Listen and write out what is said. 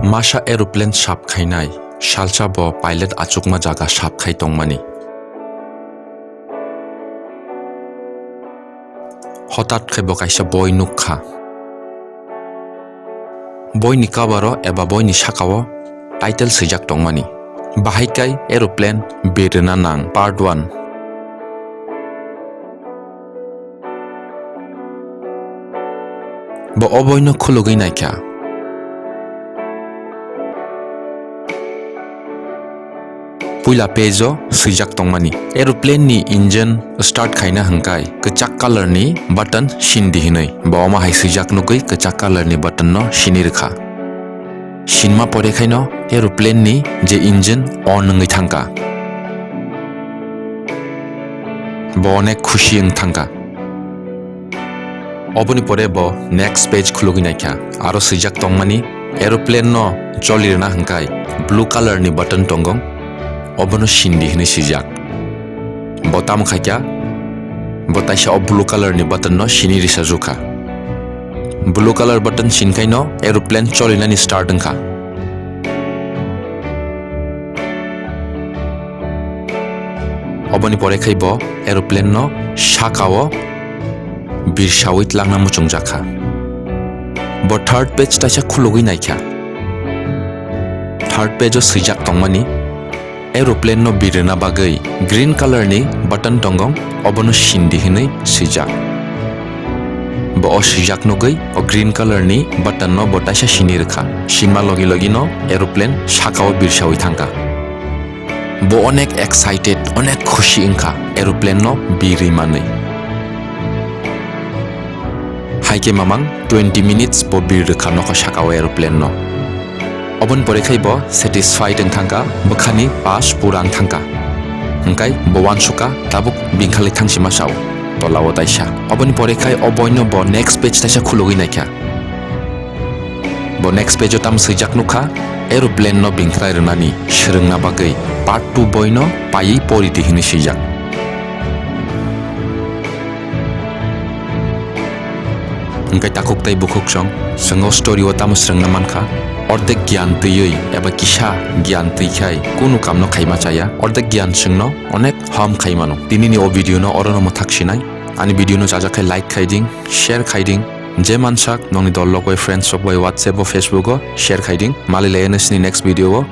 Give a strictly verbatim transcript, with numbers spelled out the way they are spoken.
Masa aeroplane sap khainai, salsa bo pilot achukma jaga sap khai tongmani. Hotat khe bo kaisa boi nuk kha. Boini cover-o eba boini saka-o title swijak tongmani. Bahai kai aeroplane birna nang part one. Bo o boino khulugwi naikha. Puila page-o swijak tongmani. Aeroplane ni engine start khaina hwnkhe kwchak color ni button sin di hinwi. Bo omo hai swijak nugwi kwchak color ni button no sini rwkha. Sinma pore khaino aeroplane ni je engine on wngwi thangkha. Bo onek khusi wng thangkha. Oboni pore bo next page khulugwi naikha. Aro swijak tongmani aeroplane no choli rwna hwnkhe blue color ni button tongo. Obono sindi hinwi swijak. Bo tamo khaikha? Bo taisa o blue color ni button no sini risa jukha. Blue color button sinkhaino aeroplane cholinani start wngkha. Oboni pore khai bo aeroplane no saka-o birsawi tlangna muchungjakha. Bo third page taisa khulugwi naikha. Third page-o swijak tongmani, aeroplane no birna bagwi green color ni button tongo, obono sindi hinwi swijak. Bo o swijak nugwi o green color ni button no bo taisa sini rwkha. Sinma logi logi no aeroplane saka-o birsawi thangkha. Bo onek excited, onek khusi wngkha aeroplane no birwi manwi. Hai khe mamang twenty minutes bo bir rwkha nokha saka-o aeroplane no. Oboni pore khai bo satisfied wng thangkha, bwkhani pass pura wng thangkha. Hwnkhe bo uansukha tabuk bini khalai thangsi ma sao, tola-o taisa. Oboni pore khai o boino bo next page taisa khulugwi naikha. Bo next page-o tamo swijak nukha, aeroplane no bingkhrai rwnani swrwngna bagwi part two boino paiwi pori di hinwi swijak. Hwnkhe takhuk tei bukhuk song, chwng o story-o tamo swrwngna mankha, ordek giyan twiwi eba kisa giyan twi khai kunu kamno khaima chaya, ordek giyan chwngno onek hom khai mano. Tinini o video no orono mwthak sinai, ani video no chajak khai like khai ding, share khai ding, je mansak nokni dol rok bai, friends rok bai WhatsApp o, Facebook o share khai ding. Malai lai nai sini next video o.